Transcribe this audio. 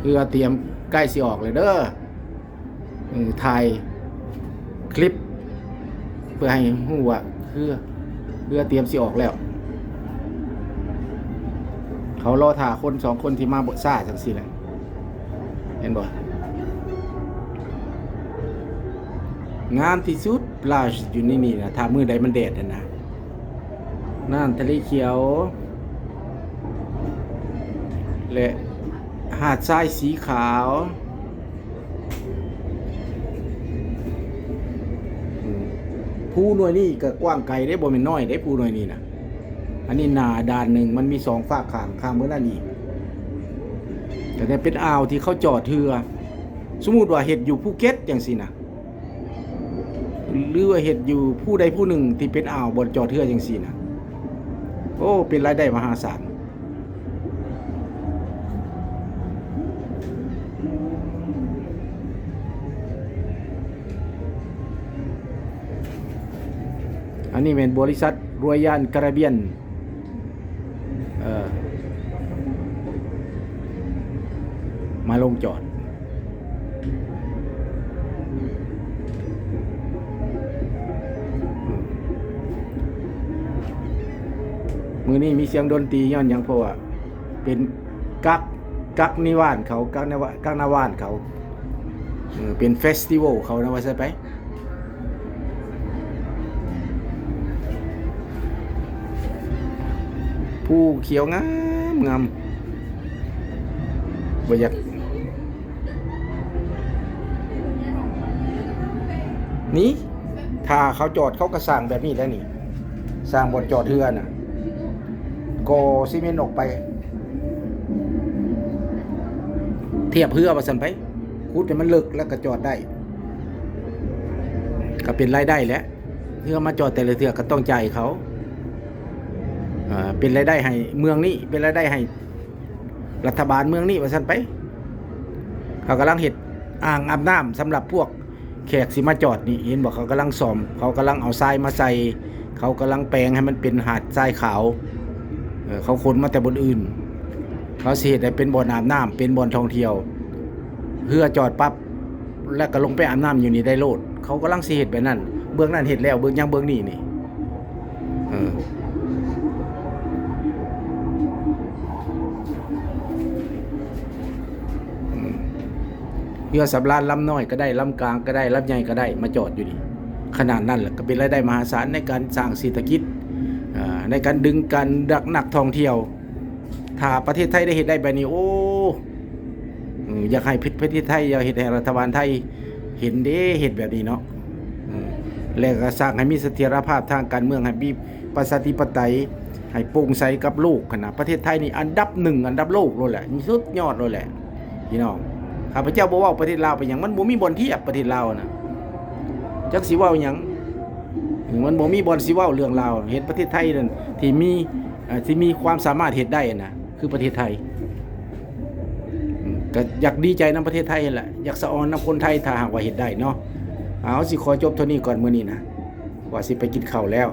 ເຮືອຕຽມໃກ້ຊິອອກແລ້ວເດີ. ເອີ ຖ່າຍຄລິບເພື່ອໃຫ້ຮູ້ວ່າເຮືອ ເຮືອຕຽມຊິອອກແລ້ວ. ເຂົາລໍຖ້າຄົນສອງຄົນທີ່ມາບໍ່ຊ້າຈັ່ງຊີ້ແຫຼະ. ເຫັນບໍ່? ງາມທີ່ສຸດ plage ຢູ່ໃນນີ້ນະ ຖ້າມື້ໃດມັນແດດຫັ້ນນະ. ນ້ຳທະເລຂຽວ ແລະ ຫາດຊາຍສີຂາວ. ອືມ ພູໜ່ວຍນີ້ກໍກວ້າງໄກເດ້ ບໍ່ແມ່ນນ້ອຍເດ້ ພູໜ່ວຍນີ້ນະ. ອັນນີ້ໜ້າດ້ານໜຶ່ງ ມັນມີສອງຟາກຂ້າງ ຂ້າງເບິ່ງນັ້ນອີກ. ແຕ່ເປັນອ່າວທີ່ເຂົາຈອດເຮືອ. ສົມມຸດວ່າເຮັດຢູ່ພູເກັດຈັ່ງຊີ້ນະ ຫຼືວ່າເຮັດຢູ່ພູໃດພູໜຶ່ງທີ່ເປັນອ່າວບ່ອນຈອດເຮືອຈັ່ງຊີ້ນະ. ໂອ້ ເປັນລາຍໄດ້ມະຫາສານ. ອັນນີ້ແມ່ນບໍລິສັດ Royal Caribbean ເອີ ມາລົງຈອດ. ມື້ນີ້ມີສຽງດົນຕີຍ້ອນຫຍັງ? ເພາະວ່າເປັນກັກ ກັກນິວານເຂົາ ກັກນະວາ ກັກນະວານເຂົາ. ເອີ ເປັນເຟສຕິວອລເຂົານະ ວ່າຊັ້ນໄປ. ພູຂຽວງາມງາມ ບໍ່ຢາກ ນີ້ ຖ້າເຂົາຈອດ ເຂົາກໍສ້າງແບບນີ້ແຫຼະນີ້ ສ້າງບ່ອນຈອດເຮືອນະ ກໍ່ຊີເມັນອອກໄປ ທຽບເຮືອວ່າຊັ້ນໄປ ຂຸດໃຫ້ມັນເລິກແລ້ວກໍຈອດໄດ້ ກໍເປັນລາຍໄດ້ແຫຼະ. ເຮືອມາຈອດແຕ່ລະເທື່ອກໍຕ້ອງຈ່າຍເຂົາ ເອີ ເປັນລາຍໄດ້ໃຫ້ເມືອງນີ້ ເປັນລາຍໄດ້ໃຫ້ລັດຖະບານເມືອງນີ້ວ່າຊັ້ນໄປ. ເຂົາກຳລັງເຮັດອ່າງອາບນ້ຳສຳລັບພວກແຂກຊິມາຈອດນີ້ ເຫັນບໍ່? ເຂົາກຳລັງສ້ອມ ເຂົາກຳລັງເອົາຊາຍມາໃສ່ ເຂົາກຳລັງແປງໃຫ້ມັນເປັນຫາດຊາຍຂາວ. ເອີ ເຂົາຂົນມາແຕ່ບ່ອນອື່ນ ເຂົາຊິເຮັດໃຫ້ເປັນບ່ອນອາບນ້ຳ ເປັນບ່ອນທ່ອງທ່ຽວ ເຮືອຈອດປັບ ແລ້ວກໍລົງໄປອາບນ້ຳຢູ່ນີ້ໄດ້ໂລດ. ເຂົາກຳລັງຊິເຮັດແບບນັ້ນ ເບື້ອງນັ້ນເຮັດແລ້ວ ເບື້ອງ ຍັງເບື້ອງນີ້ນີ້ ເອີ ອືມ ເຮືອສຳລານລຳນ້ອຍກໍໄດ້ ລຳກາງກໍໄດ້ ລຳໃຫຍ່ກໍໄດ້ ມາຈອດຢູ່ນີ້ ຂະໜາດນັ້ນແຫຼະ ກໍເປັນລາຍໄດ້ມະຫາສານໃນການສ້າງເສດຖະກິດ ເອີ ໃນການດຶງການດັກນັກທ່ອງທ່ຽວ. ຖ້າປະເທດໄທໄດ້ເຮັດໄດ້ແບບນີ້ ໂອ້ ເອີ ຢາກໃຫ້ປະເທດໄທ ຢາກເຮັດໃຫ້ລັດຖະບານໄທເຫັນເດ້ ເຮັດແບບນີ້ເນາະ ເອີ ແລະກໍສ້າງໃຫ້ມີສະຖຽນລະພາບທາງການເມືອງ ໃຫ້ມີປະຊາທິປະໄຕ ໃຫ້ໂປ່ງໃສກັບໂລກຫັ້ນນະ. ປະເທດໄທນີ້ອັນດັບໜຶ່ງ ອັນດັບໂລກໂລດແຫຼະ ສຸດຍອດໂລດແຫຼະ ພີ່ນ້ອງ. ຂ້າພະເຈົ້າບໍ່ເວົ້າປະເທດລາວເປັນຫຍັງ? ມັນບໍ່ມີບ່ອນທຽບປະເທດລາວນະ ຈັກຊິເວົ້າຫຍັງ? ມັນບໍ່ມີບ່ອນຊິເວົ້າເລື່ອງລາວ. ເຫັນປະເທດໄທນັ້ນທີ່ມີ ເອີ ທີ່ມີຄວາມສາມາດເຮັດໄດ້ນະ ຄືປະເທດໄທ. ກໍຢາກດີໃຈນຳປະເທດໄທຫັ້ນແຫຼະ ຢາກສະອອນນຳຄົນໄທ ຖ້າຫາກວ່າເຮັດໄດ້ເນາະ. ເອົາ ຊິຂໍຈົບເທົ່ານີ້ກ່ອນມື້ນີ້ນະ ວ່າຊິໄປກິນເຂົ້າແລ້ວ.